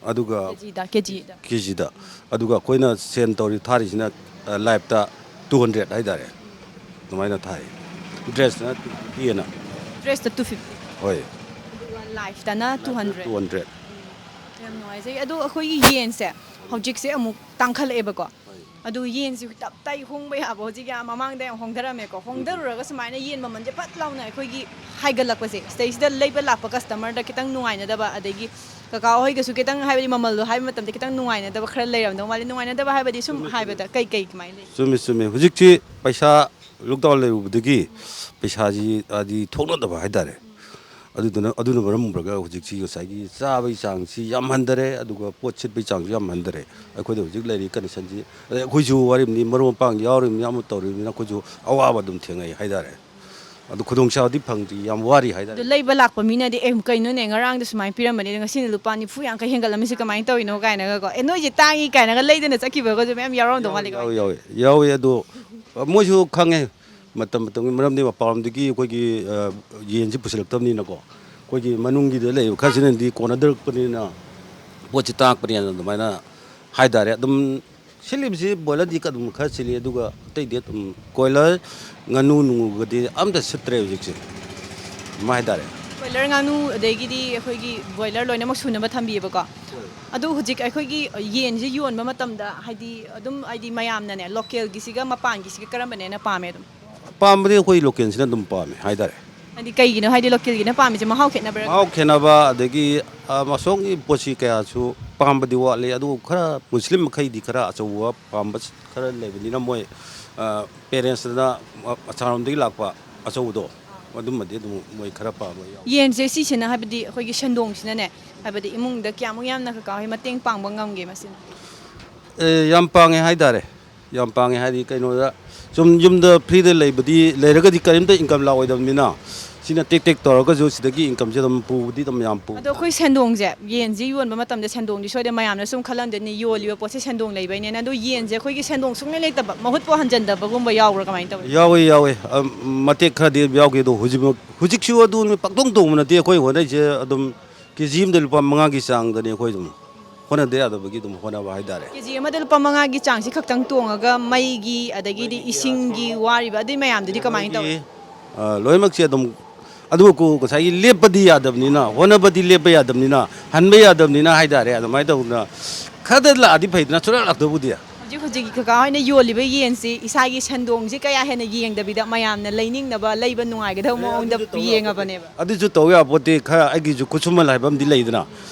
ꯑꯗꯨꯒ ꯀꯦꯖꯤꯗ, ꯀꯦꯖꯤꯗ? ꯀꯦ ꯖꯤꯗ꯫ ꯑꯗꯨꯒ ꯑꯩꯈꯣꯏꯅ ꯁꯦꯟ ꯇꯧꯔꯤ, ꯊꯥꯔꯤꯁꯤꯅ, ꯑ, ꯂꯥꯏꯐꯇ two hundred ꯍꯥꯏ ꯇꯥꯔꯦ, ꯑꯗꯨꯃꯥꯏꯅ ꯊꯥꯏ꯫ ꯗ꯭ꯔꯦꯁꯅ two fifty ꯑꯅ꯫ ꯗ꯭ꯔꯦꯁꯇ two fifty꯫ ꯍꯣꯏ꯫ ꯑꯗꯨꯒ ꯂꯥꯏꯐꯇꯅ ꯇꯨ ꯍꯟꯗ꯭ꯔꯦꯠ꯫ Two hundred. ꯌꯥꯝ ꯅꯨꯡꯉꯥꯏꯖꯩ꯫ ꯑꯗꯣ ꯑꯩꯈꯣꯏꯒꯤ ꯌꯦꯟꯁꯦ ꯍꯧꯖꯤꯛꯁꯦ ꯑꯃꯨꯛ ꯇꯥꯡꯈꯠꯂꯛꯑꯦꯕꯀꯣ꯫ ꯑꯗꯨ ꯌꯦꯟꯁꯤ ꯇꯞ ꯇꯥꯏ ꯍꯣꯡꯕ ꯌꯥꯕ ꯍꯧꯖꯤꯛ ꯌꯥꯝ ꯃꯃꯥꯡꯗ ꯌꯥꯝ ꯍꯣꯡꯊꯔꯝꯃꯦꯀꯣ꯫ ꯍꯣꯡꯊꯔꯨꯔꯒ ꯁꯨꯃꯥꯏꯅ ꯌꯦꯟ ꯃꯃꯜꯁꯦ ꯐꯠ ꯂꯥꯎꯅ ꯑꯩꯈꯣꯏꯒꯤ ꯍꯥꯏꯒꯠꯂꯛꯄꯁꯦ, ꯁꯤꯗꯩꯁꯤꯗ ꯂꯩꯕ ꯂꯥꯛꯄ ꯀꯁꯇꯃꯔꯗ ꯈꯤꯇꯪ ꯅꯨꯡꯉꯥꯏꯅꯗꯕ, ꯑꯗꯒꯤ ꯀꯀꯥ ꯍꯣꯏꯒꯁꯨ ꯈꯤꯇꯪ, ꯍꯥꯏꯕꯗꯤ ꯃꯃꯜꯗꯣ ꯍꯥꯏꯕ ꯃꯇꯝꯗ ꯈꯤꯇꯪ ꯅꯨꯡꯉꯥꯏꯅꯗꯕ ꯈꯔ ꯂꯩꯔꯝꯗꯧ ꯃꯥꯜꯂꯤ꯫ ꯅꯨꯡꯉꯥꯏꯅꯗꯕ ꯍꯥꯏꯕꯗꯤ ꯁꯨꯝ ꯍꯥꯏꯕꯗ ꯀꯩ ꯀꯩ ꯀꯃꯥꯏꯅ ꯂꯩ? ꯆꯨꯝꯃꯤ, ꯆꯨꯝꯃꯤ꯫ ꯍꯧꯖꯤꯛꯁꯤ ꯄꯩꯁꯥ ꯂꯣꯛꯗꯥꯎꯟ ꯂꯩꯔꯨꯕꯗꯒꯤ ꯄꯩꯁꯥꯁꯤ ꯍꯥꯏꯗꯤ ꯊꯣꯛꯅꯗꯕ ꯍꯥꯏꯇꯥꯔꯦ꯫ ꯑꯗꯨꯗꯨꯅ, ꯑꯗꯨꯅ ꯃꯔꯝ ꯑꯣꯏꯔꯒ ꯍꯧꯖꯤꯛꯁꯤ ꯉꯁꯥꯏꯒꯤ ꯆꯥꯕꯒꯤ ꯆꯥꯡꯁꯤ ꯌꯥꯝ ꯍꯟꯊꯔꯦ, ꯑꯗꯨꯒ ꯄꯣꯠ ꯁꯤꯠꯄꯒꯤ ꯆꯥꯡꯁꯨ ꯌꯥꯝ ꯍꯟꯊꯔꯦ꯫ ꯑꯩꯈꯣꯏꯗ ꯍꯧꯖꯤꯛ ꯂꯩꯔꯤ ꯀꯟꯗꯤꯁꯟꯁꯤ, ꯑꯗꯩ ꯑꯩꯈꯣꯏꯁꯨ ꯋꯥꯔꯤꯕꯅꯤ, ꯃꯔꯨꯞ ꯃꯄꯥꯡ ꯌꯥꯎꯔꯤꯕꯅꯤ, ꯑꯃ ꯇꯧꯔꯤꯕꯅꯤꯅ ꯑꯩꯈꯣꯏꯁꯨ ꯑꯋꯥꯕ ꯑꯗꯨꯝ ꯊꯦꯡꯅꯩ ꯍꯥꯏꯇꯥꯔꯦ꯫ ꯑꯗꯨ ꯈꯨꯗꯣꯡꯆꯥꯕꯗꯤ ꯐꯪꯗ꯭ꯔꯤ, ꯌꯥꯝ ꯋꯥꯔꯤ ꯍꯥꯏꯇꯥꯔꯦ꯫ ꯑꯗꯣ ꯂꯩꯕ ꯂꯥꯛꯄ ꯃꯤꯅꯗꯤ, "ꯑꯦ, ꯀꯩꯅꯣꯅꯦ, ꯉꯔꯥꯡꯗ ꯁꯨꯃꯥꯏꯅ ꯄꯤꯔꯝꯕꯅꯦ, ꯑꯗꯣ ꯉꯁꯤꯅ ꯂꯨꯄꯥ ꯅꯤꯐꯨ ꯌꯥꯡꯈꯩ ꯍꯦꯟꯒꯠꯂꯝꯃꯤꯁꯦ ꯀꯃꯥꯏꯅ ꯇꯧꯔꯤꯅꯣ?" ꯀꯥꯏꯅꯒꯀꯣ, "ꯑꯦ, ꯅꯣꯏꯁꯦ ꯇꯥꯡꯉꯤ" ꯀꯥꯏꯅꯒ ꯂꯩꯗꯅ ꯆꯠꯈꯤꯕꯒꯁꯨ ꯃꯌꯥꯝ ꯌꯥꯎꯔꯝꯗꯧ ꯃꯥꯜꯂꯤ꯫ ꯌꯥꯎꯋꯤ, ꯌꯥꯎꯋꯤ, ꯌꯥꯎꯋꯤ꯫ ꯑꯗꯣ, ꯑ, ꯃꯣꯏꯁꯨ ꯈꯪꯉꯦ, ꯃꯇꯝ ꯃꯇꯝꯒꯤ ꯃꯔꯝꯗꯤ ꯃꯄꯥꯟꯂꯣꯝꯗꯒꯤ ꯑꯩꯈꯣꯏꯒꯤ, ꯑ, ꯌꯦꯟꯁꯤ ꯄꯨꯁꯤꯜꯂꯛꯇꯕꯅꯤꯅꯀꯣ, ꯑꯩꯈꯣꯏꯒꯤ ꯃꯅꯨꯡꯒꯤꯗ ꯂꯩꯕ ꯈꯔꯁꯤꯅꯗꯤ ꯀꯣꯟꯅꯗꯔꯛꯄꯅꯤꯅ, ꯄꯣꯠꯁꯤ ꯇꯥꯡꯉꯛꯄꯅꯦꯅ ꯑꯗꯨꯃꯥꯏꯅ ꯍꯥꯏꯇꯥꯔꯦ꯫ ꯑꯗꯨꯝ ꯁꯤꯠꯂꯤꯕꯁꯤ ꯕꯣꯏꯂꯔꯗꯤ ꯑꯗꯨꯝ ꯈꯔ ꯁꯤꯠꯂꯤ, ꯑꯗꯨꯒ ꯑꯇꯩꯗꯤ ꯑꯗꯨꯝ ꯀꯣꯏꯂꯔ, ꯉꯥꯅꯨ ꯅꯨꯡꯉꯨꯒꯗꯤ ꯑꯝꯇ ꯁꯤꯠꯇ꯭ꯔꯦ ꯍꯧꯖꯤꯛꯁꯦ, ꯑꯗꯨꯃꯥꯏ ꯍꯥꯏꯇꯥꯔꯦ꯫ ꯀꯣꯏꯂꯔ, ꯉꯥꯅꯨ, ꯑꯗꯒꯤꯗꯤ ꯑꯩꯈꯣꯏꯒꯤ ꯕꯣꯏꯂꯔ ꯂꯣꯏꯅꯃꯛ ꯁꯨꯅꯕ ꯊꯝꯕꯤꯌꯦꯕꯀꯣ꯫ ꯑꯗꯨ ꯍꯧꯖꯤꯛ ꯑꯩꯈꯣꯏꯒꯤ ꯌꯦꯟꯁꯦ ꯌꯣꯟꯕ ꯃꯇꯝꯗ, ꯍꯥꯏꯗꯤ, ꯑꯗꯨꯝ, ꯍꯥꯏꯗꯤ, ꯃꯌꯥꯝꯅꯅꯦ, ꯂꯣꯀꯦꯜꯒꯤꯁꯤꯒ ꯃꯄꯥꯟꯒꯤꯁꯤꯒ ꯀꯔꯝꯕꯅ ꯍꯦꯟꯅ ꯄꯥꯝꯃꯦ ꯑꯗꯨꯝ? ꯄꯥꯝꯕꯗꯤ ꯑꯩꯈꯣꯏ ꯂꯣꯀꯦꯜꯁꯤꯅ ꯑꯗꯨꯝ ꯄꯥꯝꯃꯦ ꯍꯥꯏꯇꯥꯔꯦ꯫ ꯍꯥꯏꯗꯤ, ꯀꯩꯒꯤꯅꯣ? ꯍꯥꯏꯗꯤ, ꯂꯣꯀꯦꯜꯒꯤꯅ ꯄꯥꯝꯃꯤꯁꯦ ꯃꯍꯥꯎ ꯈꯦꯠꯅꯕ꯭ꯔꯥ? ꯃꯍꯥꯎ ꯈꯦꯠꯅꯕ, ꯑꯗꯒꯤ, ꯑ, ꯑꯁꯣꯝꯒꯤ ꯄꯣꯠꯁꯤ ꯀꯌꯥꯁꯨ ꯄꯥꯝꯕꯗꯤ ꯋꯥꯠꯂꯤ꯫ ꯑꯗꯨꯕꯨ ꯈꯔ ꯃꯨꯁꯂꯤꯝ ꯃꯈꯩꯗꯤ ꯈꯔ ꯑꯆꯧꯕ ꯄꯥꯝꯕ ꯈꯔ ꯂꯩꯕꯅꯤꯅ, ꯃꯣꯏ, ꯑ, ꯄꯦꯔꯦꯟꯁꯇꯅ, ꯑ, ꯑꯁꯥꯝꯂꯣꯝꯗꯒꯤ ꯂꯥꯛꯄ ꯑꯆꯧꯕꯗꯣ, ꯑꯗꯨꯝꯕꯗꯤ ꯑꯗꯨꯝ ꯃꯣꯏ ꯈꯔ ꯄꯥꯝꯕ ꯌꯥꯎꯏ꯫ ꯌꯦꯟꯁꯦ ꯁꯤꯁꯤꯅ, ꯍꯥꯏꯕꯗꯤ, ꯑꯩꯈꯣꯏꯒꯤ ꯁꯦꯟꯗꯣꯡꯁꯤꯅꯅꯦ, ꯍꯥꯏꯕꯗꯤ, ꯏꯃꯨꯡꯗ ꯀꯌꯥꯃꯨꯛ ꯌꯥꯝꯅ ꯀꯀꯥ ꯍꯣꯏ ꯃꯇꯦꯡ ꯄꯥꯡꯕ ꯉꯝꯒꯦ ꯃꯁꯤꯅ? ꯑꯦ, ꯌꯥꯝ ꯄꯥꯡꯉꯦ ꯍꯥꯏꯇꯥꯔꯦ꯫ ꯌꯥꯝ ꯄꯥꯡꯉꯦ ꯍꯥꯏꯗꯤ, ꯀꯩꯅꯣꯗ, ꯁꯨꯝ ꯌꯨꯝꯗ ꯐ꯭ꯔꯤꯗ ꯂꯩꯕꯗꯤ, ꯂꯩꯔꯒꯗꯤ ꯀꯔꯤꯝꯇ ꯏꯟꯀꯝ ꯂꯥꯛꯑꯣꯏꯗꯕꯅꯤꯅ, ꯁꯤꯅ ꯇꯦꯛ ꯇꯦꯛ ꯇꯧꯔꯒꯁꯨ ꯁꯤꯗꯒꯤ ꯏꯟꯀꯝꯁꯦ ꯑꯗꯨꯝ ꯄꯨꯕꯗꯤ ꯑꯗꯨꯝ ꯌꯥꯝ ꯄꯨ꯫ ꯑꯗꯣ ꯑꯩꯈꯣꯏ ꯁꯦꯟꯗꯣꯡꯁꯦ, ꯌꯦꯟꯁꯦ ꯌꯣꯟꯕ ꯃꯇꯝꯗ ꯁꯦꯟꯗꯣꯡꯗꯤ ꯁꯣꯏꯗꯅ ꯃꯌꯥꯝꯅ ꯁꯨꯝ ꯈꯜꯂꯝꯗꯣꯏꯅꯤ, ꯌꯣꯜꯂꯤꯕ ꯄꯣꯠꯁꯦ ꯁꯦꯟꯗꯣꯡ ꯂꯩꯕꯩꯅꯦꯅ꯫ ꯑꯗꯣ ꯌꯦꯟꯁꯦ ꯑꯩꯈꯣꯏꯒꯤ ꯁꯦꯟꯗꯣꯡ ꯁꯨꯡꯂꯩ ꯂꯩꯇꯕ, ꯃꯍꯨꯠꯄꯨ ꯍꯟꯖꯟꯗꯕꯒꯨꯝꯕ ꯌꯥꯎꯕ꯭ꯔꯥ, ꯀꯃꯥꯏꯅ ꯇꯧꯋꯤ? ꯌꯥꯎꯋꯦ, ꯌꯥꯎꯋꯦ꯫ ꯑꯝ, ꯃꯇꯦꯛ ꯈꯔꯗꯤ ꯑꯗꯨꯝ ꯌꯥꯎꯈꯤ꯫ ꯑꯗꯣ ꯍꯧꯖꯤꯛꯃꯛ, ꯍꯧꯖꯤꯛꯁꯨ ꯑꯗꯨ ꯄꯥꯛꯇꯣꯡ ꯇꯣꯡꯕ ꯅꯠꯇꯦ ꯑꯩꯈꯣꯏ ꯍꯣꯠꯅꯔꯤꯁꯦ꯫ ꯑꯗꯨꯝ ꯀꯦ ꯖꯤ ꯑꯃꯗ ꯂꯨꯄꯥ ꯃꯉꯥꯒꯤ ꯆꯥꯡꯗꯅꯤ ꯑꯩꯈꯣꯏ ꯑꯗꯨꯝ ꯍꯣꯠꯅꯗ ꯌꯥꯗꯕꯒꯤ ꯑꯗꯨꯝ ꯍꯣꯠꯅꯕ ꯍꯥꯏꯇꯥꯔꯦ꯫ ꯀꯦ ꯖꯤ ꯑꯃꯗ ꯂꯨꯄꯥ ꯃꯉꯥꯒꯤ ꯆꯥꯡꯁꯤ ꯈꯛꯇꯪ ꯇꯣꯡꯉꯒ ꯃꯩꯒꯤ, ꯑꯗꯒꯤꯗꯤ ꯏꯁꯤꯡꯒꯤ ꯋꯥꯔꯤꯕ, ꯑꯗꯨꯏ ꯃꯌꯥꯝꯗꯨꯗꯤ ꯀꯃꯥꯏꯅ ꯇꯧꯋꯤ? ꯑ, ꯂꯣꯏꯅꯃꯛꯁꯦ ꯑꯗꯨꯝ ꯑꯗꯨꯒ ꯀꯣ-, ꯉꯁꯥꯏꯒꯤ ꯂꯦꯞꯄꯗꯤ ꯌꯥꯗꯕꯅꯤꯅ, ꯍꯣꯠꯅꯕꯗꯤ ꯂꯦꯞꯄ ꯌꯥꯗꯕꯅꯤꯅ, ꯍꯟꯕ ꯌꯥꯗꯕꯅꯤꯅ ꯍꯥꯏꯇꯥꯔꯦ꯫ ꯑꯗꯨꯃꯥꯏꯅ ꯇꯧꯗꯅ ꯈꯔꯗ ꯂꯥꯛꯑꯗꯤ ꯐꯩꯗꯅ, ꯁꯨꯡꯂꯥꯛ ꯂꯥꯛꯇꯕꯨꯗꯤ꯫ ꯍꯧꯖꯤꯛ ꯍꯧꯖꯤꯛ ꯀꯀꯥ ꯍꯣꯏꯅ ꯌꯣꯜꯂꯤꯕ ꯌꯦꯟꯁꯤ ꯏꯁꯥꯒꯤ ꯁꯦꯟꯗꯣꯡꯁꯤ ꯀꯌꯥ ꯍꯦꯟꯅ ꯌꯦꯡꯗꯕꯤꯗ ꯃꯌꯥꯝꯅ ꯂꯩꯅꯤꯡꯅꯕ, ꯂꯩꯕ ꯅꯨꯡꯉꯥꯏꯒꯗꯕ ꯃꯑꯣꯡꯗ ꯌꯦꯡꯉꯕꯅꯦꯕ꯫ ꯑꯗꯨꯁꯨ ꯇꯧ ꯌꯥꯄꯣꯠꯇꯦ꯫ ꯈꯔ ꯑꯩꯒꯤꯁꯨ ꯈꯨꯠꯁꯨꯃꯟ ꯍꯥꯏꯕ ꯑꯃꯗꯤ ꯂꯩꯗꯅ,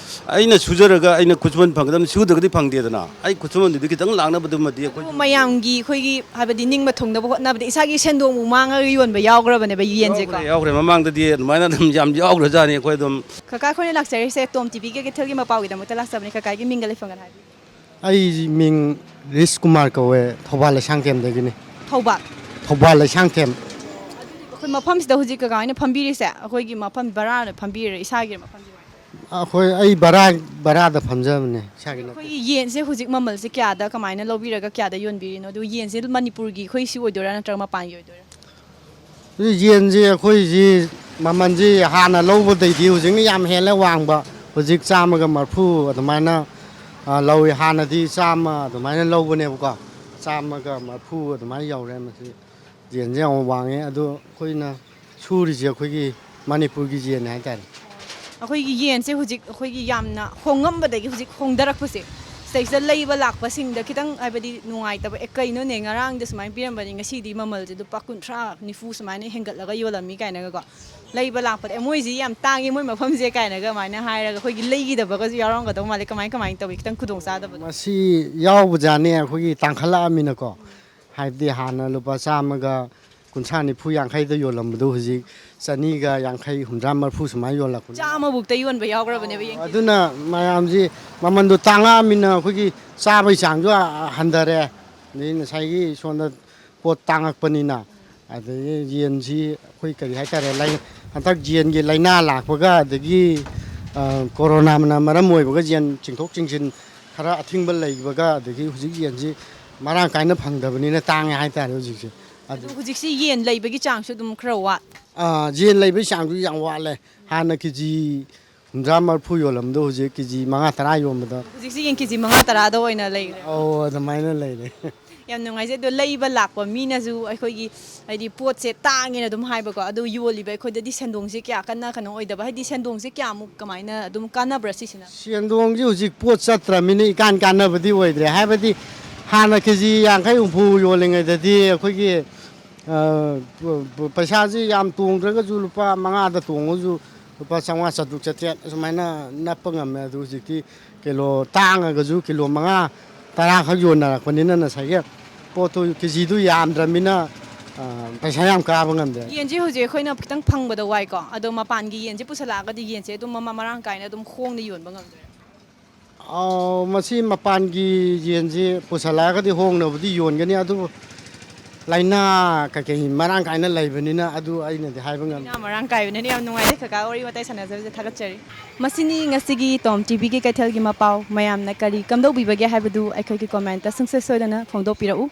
ꯑꯩꯅ ꯁꯨꯖꯔꯒ ꯑꯩꯅ ꯈꯨꯠꯁꯨꯃꯟ ꯐꯪꯒꯗꯕꯅꯤ, ꯁꯨꯗ꯭ꯔꯒꯗꯤ ꯐꯪꯗꯦꯗꯅ꯫ ꯑꯩ ꯈꯨꯠꯁꯨꯃꯟꯗꯨꯗꯤ ꯈꯤꯇꯪ ꯂꯥꯛꯅꯕꯗꯨꯃꯗꯤ ꯑꯩꯈꯣꯏ ꯑꯗꯨꯕꯨ ꯃꯌꯥꯝꯒꯤ ꯑꯩꯈꯣꯏꯒꯤ ꯍꯥꯏꯕꯗꯤ ꯅꯤꯡꯕ ꯊꯨꯡꯅꯕ ꯍꯣꯠꯅꯕꯗ ꯏꯁꯥꯒꯤ ꯁꯦꯟꯗꯣꯡꯕꯨ ꯃꯥꯡꯉꯒ ꯌꯣꯟꯕ ꯌꯥꯎꯈ꯭ꯔꯕꯅꯦꯕ ꯌꯦꯟꯁꯦꯀꯣ꯫ ꯌꯥꯎꯈ꯭ꯔꯦ, ꯌꯥꯎꯈ꯭ꯔꯦ꯫ ꯃꯃꯥꯡꯗꯗꯤ ꯑꯗꯨꯃꯥꯏꯅ ꯑꯗꯨꯝ ꯌꯥꯝ ꯌꯥꯎꯈ꯭ꯔꯖꯥꯠꯅꯤ ꯑꯩꯈꯣꯏ ꯑꯗꯨꯝ꯫ ꯀꯀꯥ ꯑꯩꯈꯣꯏꯅ ꯂꯥꯛꯆꯔꯤꯁꯦ ꯇꯣꯝ ꯇꯤꯚꯤ ꯀꯩꯊꯦꯜꯒꯤ ꯃꯄꯥꯎꯒꯤꯗꯃꯛꯇ ꯂꯥꯛꯆꯕꯅꯦ꯫ ꯀꯀꯥꯒꯤ ꯃꯤꯡꯒ ꯂꯩꯐꯝꯒ ꯍꯥꯏꯕꯤꯌꯨ꯫ ꯑꯩ ꯃꯤꯡ ꯔꯤꯁ ꯀꯨꯃꯥꯔ ꯀꯧꯋꯦ, ꯊꯧꯕꯥꯜ ꯂꯩꯁꯥꯡꯊꯦꯝꯗꯒꯤꯅꯤ꯫ ꯊꯧꯕꯥꯜ? ꯊꯧꯕꯥꯜ ꯂꯩꯁꯥꯡꯊꯦꯝ꯫ ꯑꯩꯈꯣꯏ ꯃꯐꯝꯁꯤꯗ ꯍꯧꯖꯤꯛ ꯀꯀꯥ ꯍꯣꯏꯅ ꯐꯝꯕꯤꯔꯤꯁꯦ ꯑꯩꯈꯣꯏꯒꯤ ꯃꯐꯝ ꯕꯔꯥꯗ ꯐꯝꯕꯤꯔꯤꯔꯥ, ꯏꯁꯥꯒꯤ ꯃꯐꯝꯁꯤ? ꯑꯩꯈꯣꯏ, ꯑꯩ ꯕꯔꯥ, ꯕꯔꯥꯗ ꯐꯝꯖꯕꯅꯦ, ꯏꯁꯥꯒꯤ ꯅꯠꯇꯦ꯫ ꯑꯩꯈꯣꯏꯒꯤ ꯌꯦꯟꯁꯦ ꯍꯧꯖꯤꯛ ꯃꯃꯜꯁꯦ ꯀꯌꯥꯗ ꯀꯃꯥꯏꯅ ꯂꯧꯕꯤꯔꯒ ꯀꯌꯥꯗ ꯌꯣꯟꯕꯤꯔꯤꯅꯣ? ꯑꯗꯨ ꯌꯦꯟꯁꯦ ꯃꯅꯤꯄꯨꯔꯒꯤ ꯑꯩꯈꯣꯏ ꯁꯤ ꯑꯣꯏꯗꯣꯏꯔꯥ ꯅꯠꯇ꯭ꯔꯒ ꯃꯄꯥꯟꯒꯤ ꯑꯣꯏꯗꯣꯏꯔꯥ? ꯑꯗꯨ ꯌꯦꯟꯁꯦ ꯑꯩꯈꯣꯏꯁꯤ ꯃꯃꯜꯁꯤ ꯍꯥꯟꯅ ꯂꯧꯕꯗꯩꯗꯤ ꯍꯧꯖꯤꯛꯅ ꯌꯥꯝ ꯍꯦꯜꯂꯦ ꯋꯥꯡꯕ꯫ ꯍꯧꯖꯤꯛ ꯆꯥꯝꯃꯒ ꯃꯔꯐꯨ ꯑꯗꯨꯃꯥꯏꯅ, ꯑ, ꯂꯧꯏ꯫ ꯍꯥꯟꯅꯗꯤ ꯆꯥꯝꯃ ꯑꯗꯨꯃꯥꯏꯅ ꯂꯧꯕꯅꯦꯕꯀꯣ꯫ ꯆꯥꯝꯃꯒ ꯃꯔꯐꯨ ꯑꯗꯨꯃꯥꯏꯅ ꯌꯧꯔꯦ꯫ ꯃꯁꯤ ꯌꯦꯟꯁꯦ ꯌꯥꯝ ꯋꯥꯡꯉꯦ꯫ ꯑꯗꯣ ꯑꯩꯈꯣꯏꯅ ꯁꯨꯔꯤꯁꯦ ꯑꯩꯈꯣꯏꯒꯤ ꯃꯅꯤꯄꯨꯔꯒꯤ ꯌꯦꯟꯅꯦ ꯍꯥꯏꯇꯥꯔꯦ꯫ ꯑꯩꯈꯣꯏꯒꯤ ꯌꯦꯟꯁꯦ ꯍꯧꯖꯤꯛ ꯑꯩꯈꯣꯏꯒꯤ ꯌꯥꯝꯅ ꯍꯣꯡꯉꯝꯕꯗꯒꯤ ꯍꯧꯖꯤꯛ ꯍꯣꯡꯊꯔꯛꯄꯁꯦ, ꯁꯤꯗꯩꯁꯤꯗ ꯂꯩꯕ ꯂꯥꯛꯄꯁꯤꯡꯗ ꯈꯤꯇꯪ ꯍꯥꯏꯕꯗꯤ ꯅꯨꯡꯉꯥꯏꯇꯕ, "ꯑꯦ, ꯀꯩꯅꯣꯅꯦ, ꯉꯔꯥꯡꯗ ꯁꯨꯃꯥꯏꯅ ꯄꯤꯔꯝꯕꯅꯤ, ꯉꯁꯤꯗꯤ ꯃꯃꯜꯁꯦ ꯂꯨꯄꯥ ꯀꯨꯟꯊ꯭ꯔꯥ, ꯅꯤꯐꯨ ꯁꯨꯃꯥꯏꯅ ꯍꯦꯟꯒꯠꯂꯒ ꯌꯣꯜꯂꯝꯃꯤ" ꯀꯥꯏꯅꯒꯀꯣ꯫ ꯂꯩꯕ ꯂꯥꯛꯄꯗ, "ꯑꯦ, ꯃꯣꯏꯁꯤ ꯌꯥꯝ ꯇꯥꯡꯉꯤ, ꯃꯣꯏ ꯃꯐꯝꯁꯦ" ꯀꯥꯏꯅꯒ ꯑꯗꯨꯃꯥꯏꯅ ꯍꯥꯏꯔꯒ ꯑꯩꯈꯣꯏꯒꯤ ꯂꯩꯈꯤꯗꯕꯒꯁꯨ ꯌꯥꯎꯔꯝꯒꯗꯧ ꯃꯥꯜꯂꯦ꯫ ꯀꯃꯥꯏ, ꯀꯃꯥꯏꯅ ꯇꯧꯏ? ꯈꯤꯇꯪ ꯈꯨꯗꯣꯡ ꯆꯥꯗꯕꯗꯣ꯫ ꯃꯁꯤ ꯌꯥꯎꯕꯖꯥꯠꯅꯤ, ꯑꯩꯈꯣꯏꯒꯤ ꯇꯥꯡꯈꯠꯂꯛꯑꯃꯤꯅꯀꯣ꯫ ꯍꯥꯏꯕꯗꯤ ꯍꯥꯟꯅ ꯂꯨꯄꯥ ꯆꯥꯝꯃꯒ ꯀꯨꯟꯊ꯭ꯔꯥ, ꯅꯤꯐꯨ, ꯌꯥꯡꯈꯩꯗ ꯌꯣꯜꯂꯝꯕꯗꯨ ꯍꯧꯖꯤꯛ ꯆꯅꯤꯒ ꯌꯥꯡꯈꯩ, ꯍꯨꯝꯗ꯭ꯔꯥ, ꯃꯔꯐꯨ ꯁꯨꯃꯥꯏꯅ ꯌꯣꯜꯂꯛꯄꯅꯤ꯫ ꯆꯥꯝꯃꯕꯨꯛꯇ ꯌꯣꯟꯕ ꯌꯥꯎꯈ꯭ꯔꯕꯅꯦꯕ ꯌꯦꯡꯉꯣ꯫ ꯑꯗꯨꯅ ꯃꯌꯥꯝꯁꯤ ꯃꯃꯟꯗꯣ ꯇꯥꯡꯉꯛꯑꯃꯤꯅ ꯑꯩꯈꯣꯏꯒꯤ ꯆꯥꯕꯒꯤ ꯆꯥꯡꯁꯨ ꯍꯟꯊꯔꯦ꯫ ꯑꯗꯩ ꯉꯁꯥꯏꯒꯤ ꯁꯣꯝꯗ ꯄꯣꯠ ꯇꯥꯡꯉꯛꯄꯅꯤꯅ, ꯑꯗꯒꯤ ꯌꯦꯟꯁꯤ ꯑꯩꯈꯣꯏ ꯀꯔꯤ ꯍꯥꯏꯇꯥꯔꯦ, ꯂꯥꯏ-, ꯍꯟꯗꯛ ꯌꯦꯟꯒꯤ ꯂꯥꯏꯅꯥ ꯂꯥꯛꯄꯒ, ꯑꯗꯒꯤ, ꯑ, ꯀꯣꯔꯣꯅꯥꯅ ꯃꯔꯝ ꯑꯣꯏꯕꯒ ꯌꯦꯟ ꯆꯤꯡꯊꯣꯛ ꯆꯤꯡꯁꯤꯟ ꯈꯔ ꯑꯊꯤꯡꯕ ꯂꯩꯕꯒ, ꯑꯗꯒꯤ ꯍꯧꯖꯤꯛ ꯌꯦꯟꯁꯤ ꯃꯔꯥꯡ ꯀꯥꯏꯅ ꯐꯪꯗꯕꯅꯤꯅ ꯇꯥꯡꯉꯦ ꯍꯥꯏꯇꯥꯔꯦ ꯍꯧꯖꯤꯛꯁꯦ꯫ ꯑꯗꯨ ꯑꯗꯨ ꯍꯧꯖꯤꯛꯁꯤ ꯌꯦꯟ ꯂꯩꯕꯒꯤ ꯆꯥꯡꯁꯨ ꯑꯗꯨꯝ ꯈꯔ ꯋꯥꯠ- ꯑ, ꯌꯦꯟ ꯂꯩꯕꯒꯤ ꯆꯥꯡꯁꯨ ꯌꯥꯝ ꯋꯥꯠꯂꯦ꯫ ꯍꯥꯟꯅ ꯀꯦ ꯖꯤ ꯍꯨꯝꯗ꯭ꯔꯥ ꯃꯔꯤꯐꯨ ꯌꯣꯜꯂꯝꯗꯣ ꯍꯧꯖꯤꯛ ꯀꯦ ꯖꯤ ꯃꯉꯥ ꯇꯔꯥ ꯌꯣꯟꯕꯗ꯫ ꯍꯧꯖꯤꯛꯁꯤ ꯌꯦꯟ ꯀꯦ ꯖꯤ ꯃꯉꯥ ꯇꯔꯥꯗ ꯑꯣꯏꯅ ꯂꯩꯔꯦ꯫ ꯑꯧ, ꯑꯗꯨꯃꯥꯏꯅ ꯂꯩꯔꯦ꯫ ꯌꯥꯝ ꯅꯨꯡꯉꯥꯏꯖꯩ꯫ ꯑꯗꯣ ꯂꯩꯕ ꯂꯥꯛꯄ ꯃꯤꯅꯁꯨ ꯑꯩꯈꯣꯏꯒꯤ, ꯍꯥꯏꯗꯤ, ꯄꯣꯠꯁꯦ ꯇꯥꯡꯉꯦꯅ ꯑꯗꯨꯝ ꯍꯥꯏꯕꯀꯣ, ꯑꯗꯣ ꯌꯣꯜꯂꯤꯕ ꯑꯩꯈꯣꯏꯗꯗꯤ ꯁꯦꯟꯗꯣꯡꯁꯦ ꯀꯌꯥ ꯀꯟꯅ ꯀꯩꯅꯣ ꯑꯣꯏꯗꯕ, ꯍꯥꯏꯗꯤ, ꯁꯦꯟꯗꯣꯡꯁꯦ ꯀꯌꯥꯃꯨꯛ ꯀꯃꯥꯏꯅ ꯑꯗꯨꯝ ꯀꯥꯟꯅꯕ꯭ꯔꯥ ꯁꯤꯁꯤꯅ? ꯁꯦꯟꯗꯣꯡꯁꯤ ꯍꯧꯖꯤꯛ ꯄꯣꯠ ꯆꯠꯇ꯭ꯔꯃꯤꯅ ꯏꯀꯥꯟ ꯀꯥꯟꯅꯕꯗꯤ ꯑꯣꯏꯗ꯭ꯔꯦ꯫ ꯍꯥꯏꯕꯗꯤ ꯍꯥꯟꯅ ꯀꯦ ꯖꯤ ꯌꯥꯡꯈꯩ ꯍꯨꯝꯐꯨ ꯌꯣꯜꯂꯤꯉꯩꯗꯗꯤ ꯑꯩꯈꯣꯏꯒꯤ, ꯑ, ꯄ-, ꯄ-, ꯄꯩꯁꯥꯁꯤ ꯌꯥꯝ ꯇꯣꯡꯗ꯭ꯔꯒꯁꯨ, ꯂꯨꯄꯥ ꯃꯉꯥꯗ ꯇꯣꯡꯉꯁꯨ ꯂꯨꯄꯥ ꯆꯥꯝꯃꯉꯥ, ꯆꯥꯇ꯭ꯔꯨꯛ, ꯆꯥꯇ꯭ꯔꯦꯠ ꯑꯁꯨꯃꯥꯏꯅ ꯅꯞꯄ ꯉꯝꯃꯦ꯫ ꯑꯗꯨ ꯍꯧꯖꯤꯛꯇꯤ ꯀꯤꯂꯣ ꯇꯥꯡꯉꯒꯁꯨ ꯀꯤꯂꯣ ꯃꯉꯥ, ꯇꯔꯥꯈꯛ ꯌꯣꯟꯅꯔꯛꯄꯅꯤꯅ ꯉꯁꯥꯏꯒꯤ ꯄꯣꯠꯇꯨ ꯀꯦ ꯖꯤꯗꯨ ꯌꯥꯝꯗ꯭ꯔꯃꯤꯅ, ꯑ, ꯄꯩꯁꯥ ꯌꯥꯝ ꯀꯥꯕ ꯉꯝꯗ꯭ꯔꯦ꯫ ꯌꯦꯟꯁꯦ ꯍꯧꯖꯤꯛ ꯑꯩꯈꯣꯏꯅ ꯈꯤꯇꯪ ꯐꯪꯕꯗ ꯋꯥꯏꯀꯣ, ꯑꯗꯣ ꯃꯄꯥꯟꯒꯤ ꯌꯦꯟꯁꯦ ꯄꯨꯁꯜꯂꯛꯑꯒꯗꯤ ꯌꯦꯟꯁꯦ ꯑꯗꯨꯝ ꯃꯃ-, ꯃꯔꯥꯡ ꯀꯥꯏꯅ ꯑꯗꯨꯝ ꯍꯣꯡꯅ ꯌꯣꯟꯕ ꯉꯝꯗꯣꯏꯔꯥ? ꯑꯧ, ꯃꯁꯤ ꯃꯄꯥꯟꯒꯤ ꯌꯦꯟꯁꯤ ꯄꯨꯁꯜꯂꯛꯑꯒꯗꯤ ꯍꯣꯡꯅꯕꯨꯗꯤ ꯌꯣꯟꯒꯅꯤ, ꯑꯗꯨꯕꯨ ꯂꯥꯏꯅꯥ ꯀꯩꯀꯩ ꯃꯔꯥꯡ ꯀꯥꯏꯅ ꯂꯩꯕꯅꯤꯅ ꯑꯗꯨ ꯑꯩꯅꯗꯤ ꯍꯥꯏꯕ ꯉꯝꯗꯦ꯫ ꯂꯥꯏꯅꯥ ꯃꯔꯥꯡ ꯀꯥꯏꯕꯅꯤꯅ꯫ ꯌꯥꯝ ꯅꯨꯡꯉꯥꯏꯖꯩ ꯀꯀꯥ, ꯋꯥꯔꯤ ꯋꯥꯇꯥꯏ ꯁꯥꯟꯅꯖꯕꯁꯦ ꯊꯥꯒꯠꯆꯔꯤ꯫ ꯃꯁꯤꯅꯤ ꯉꯁꯤꯒꯤ ꯇꯣꯝ ꯇꯤꯚꯤꯒꯤ ꯀꯩꯊꯦꯜꯒꯤ ꯃꯄꯥꯎ꯫ ꯃꯌꯥꯝꯅ ꯀꯔꯤ ꯀꯝꯗꯧꯕꯤꯕꯒꯦ ꯍꯥꯏꯕꯗꯨ ꯑꯩꯈꯣꯏꯒꯤ ꯀꯣꯃꯦꯟꯇ ꯁꯨꯡꯁꯣꯏ ꯁꯣꯏꯗꯅ ꯐꯣꯡꯗꯣꯛꯄꯤꯔꯛꯎ꯫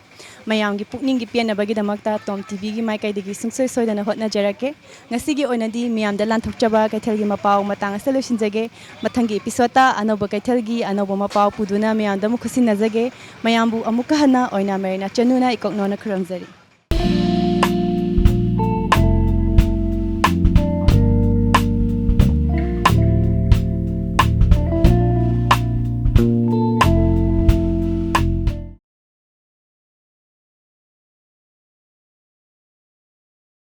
ꯃꯌꯥꯝꯒꯤ ꯄꯨꯛꯅꯤꯡꯒꯤ ꯄꯦꯟꯅꯕꯒꯤꯗꯃꯛꯇ ꯇꯣꯝ ꯇꯤꯚꯤꯒꯤ ꯃꯥꯏꯀꯩꯗꯒꯤ ꯁꯨꯡꯁꯣꯏ ꯁꯣꯏꯗꯅ ꯍꯣꯠꯅꯖꯔꯛꯀꯦ꯫ ꯉꯁꯤꯒꯤ ꯑꯣꯏꯅꯗꯤ ꯃꯤꯌꯥꯝꯗ ꯂꯥꯟꯊꯣꯛꯆꯕ ꯀꯩꯊꯦꯜꯒꯤ ꯃꯄꯥꯎ ꯃꯇꯥꯡ ꯑꯁꯤꯗ ꯂꯣꯏꯁꯤꯟꯖꯒꯦ꯫ ꯃꯊꯪꯒꯤ ꯏꯄꯤꯁꯣꯗꯇ ꯑꯅꯧꯕ ꯀꯩꯊꯦꯜꯒꯤ ꯑꯅꯧꯕ ꯃꯄꯥꯎ ꯄꯨꯗꯨꯅ ꯃꯤꯌꯥꯝꯗ ꯑꯃꯨꯛ ꯈꯨꯠꯁꯤꯟꯅꯖꯒꯦ꯫ ꯃꯌꯥꯝꯕꯨ ꯑꯃꯨꯛꯀ ꯍꯟꯅ ꯑꯣꯏꯅꯥ ꯃꯦꯔꯤꯅꯥ ꯆꯅꯨꯅ ꯏꯀꯣꯛꯅꯣꯅ ꯈꯨꯔꯨꯝꯖꯔꯤ꯫